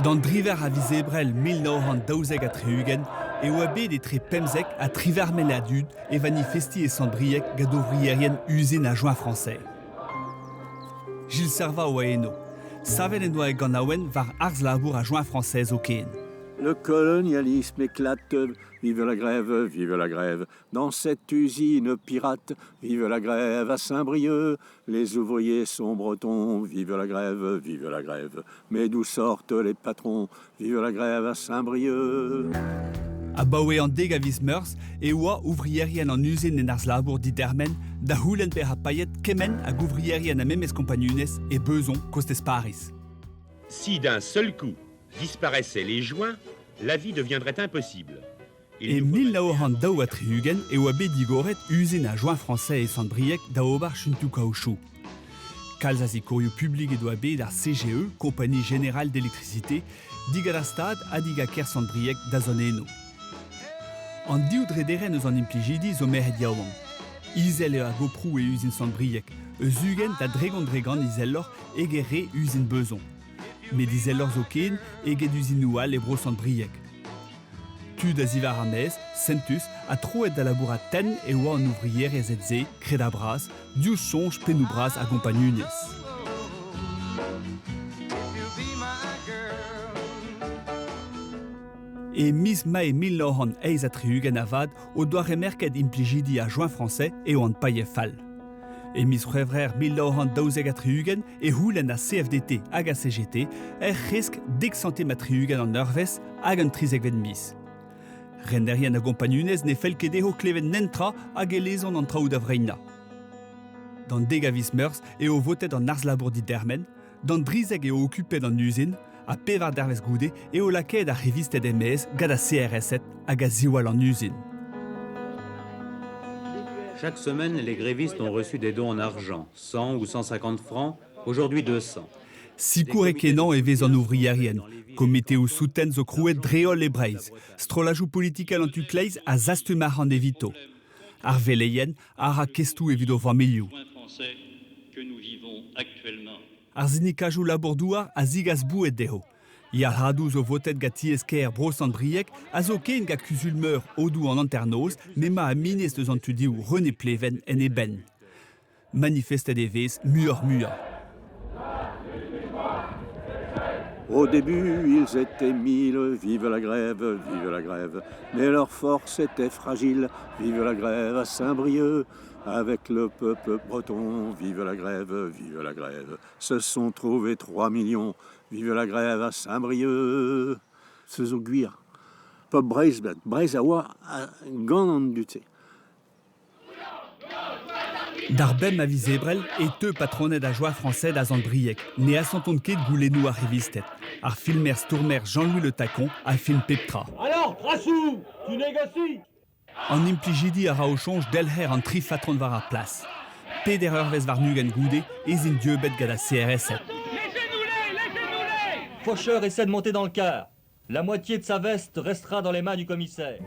D'an driver a viz Ebrel 1972 e oa bet etre 15 ha 18 a dud é vanifestiñ e Sant-Brieg gant ouvrierienn uzin ar Joint Français. Gilles Servat oa eno. Savet en doa e ganaouenn war arz-labour ar Joint Français zoken. Le colonialisme éclate, vive la grève, vive la grève. Dans cette usine pirate, vive la grève à Saint-Brieuc. Les ouvriers sont bretons, vive la grève, vive la grève. Mais d'où sortent les patrons, vive la grève à Saint-Brieuc. Abaoe an deg a viz Meurzh e oa ouvrierien an uzin en arz-labour didermen da c'houlenn bezañ paeet kement hag ouvrierien ar memes kompagnunezh e Beuzon, kostez Pariz. Si d'un seul coup disparaissaient les joints, la vie deviendrait impossible. E 1962 e oa bet digoret uzin ar Joint Français e Sant-Brieg da ober chuntoù-kaochoù. Kalz a zikourioù publik he doa bet ar CGE, Compagnie Générale d'Électricité, digant ar Stad ha digant kêr Sant-Brieg da zont eno. An div drederenn eus an implijidi zo merc'hed yaouank. Izel eo ar goproù e uzin Sant-Brieg, eus 20 da 30% izeloc'h eget re uzin Beuzon. Met izeloc'h zoken eget uzinoù all e bro Sant-Brieg. Tud a-ziwar ar maez, sentus ha troet da labourat tenn e oa an ouvrierezed-se, kredabras, diouzh soñj pennoù-bras ar gompagnunezh. E miz Mae 1968 avat o doa remerket implijidi ar Joint Français e oant paeet fall. E miz C'hwevrer 1972 e c'houlenn ar CFDT hag ar CGT ur c'hresk dek santim ha 60 an eurvezh hag an trizekvet miz. Renerien ar gompagnunezh ne fell ket dezho klevet nentra hag e lezont an traoù da vreinañ. D'an dek a viz Meurzh eo votet an harz-labour didermen, d'an drizek eo okupet an uzin ha pevar dervezh goude eo lakaet ar c'hevisted e-maez gant ar CRS hag a ziwall an uzin. Chaque semaine, les grévistes ont reçu des dons en argent, 100 ou 150 francs, aujourd'hui 200. Sikour-kenañ e vez an ouvrierien. Komiteoù souten zo krouet dre-holl e Breizh. Strollajoù politikel an tu kleiz a zastum arc'hant evito. Ar veleien a ra kestoù evit o familhoù. Ar sindikajoù labour-douar a zigas boued dezho. Yalc'hadoù zo votet gant tiez-kêr Bro-Sant-Brieg ha zoken gant kuzul-meur Aodoù-an-Hanternoz m'emañ ar ministr eus an tudioù René Pleven en e benn. Manifestet e vez muioc'h-muiañ. Au début, ils étaient mille, vive la grève, vive la grève. Mais leur force était fragile, vive la grève à Saint-Brieuc. Avec le peuple breton, vive la grève, vive la grève. Se sont trouvés 3 millions, vive la grève à Saint-Brieuc. Se zo gwir. Pop Breizh, Breizh a oa gant an dud-se. D'ar bemp a viz Ebrel e teu patroned a joa frañsez da Sant-Brieg. Ne asantont ket goulennoù ar c'hevisted. Ar filmer stourmer Jean-Louis Le Tacon a film pep tra. Alors, Trassou, tu négocies An implijidi a ra o soñj delc'her an tri fatron war ar plas. Peder eurvezh warn-ugent goude ez int dieubet gant ar CRS. Laissez-nous-les, laissez-nous-les Faucheur essaie de monter dans le car. La moitié de sa veste restera dans les mains du commissaire.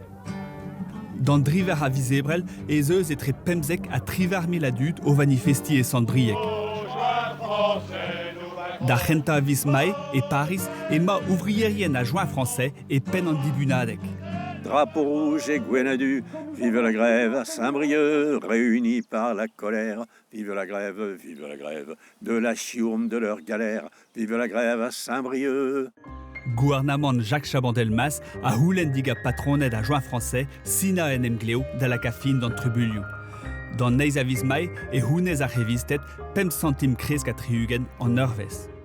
D'an driver a viz Ebrel ez eus etre 15 ha 18 mil a dud o vanifestiñ e Sant-Brieg. D'ar c'hentañ a viz Mae, e Pariz, emañ ouvrierien a Joint Français e penn an dibunadeg. Drapeau rouge et Gwenadu, vive la grève à Saint-Brieuc, réunis par la colère, vive la grève, vive la grève, de la chiourme de leur galère, vive la grève à Saint-Brieuc. Gouarnamant Jacques Chaban-Delmas a c'houlenn diga patroned ar Joint Français sinañ en emglev da lakaat fin d'an trubuilhoù. D'an eizh a viz Mae e c'hounez ar c'hevisted pemp santim kresk ha 60 an eurvezh.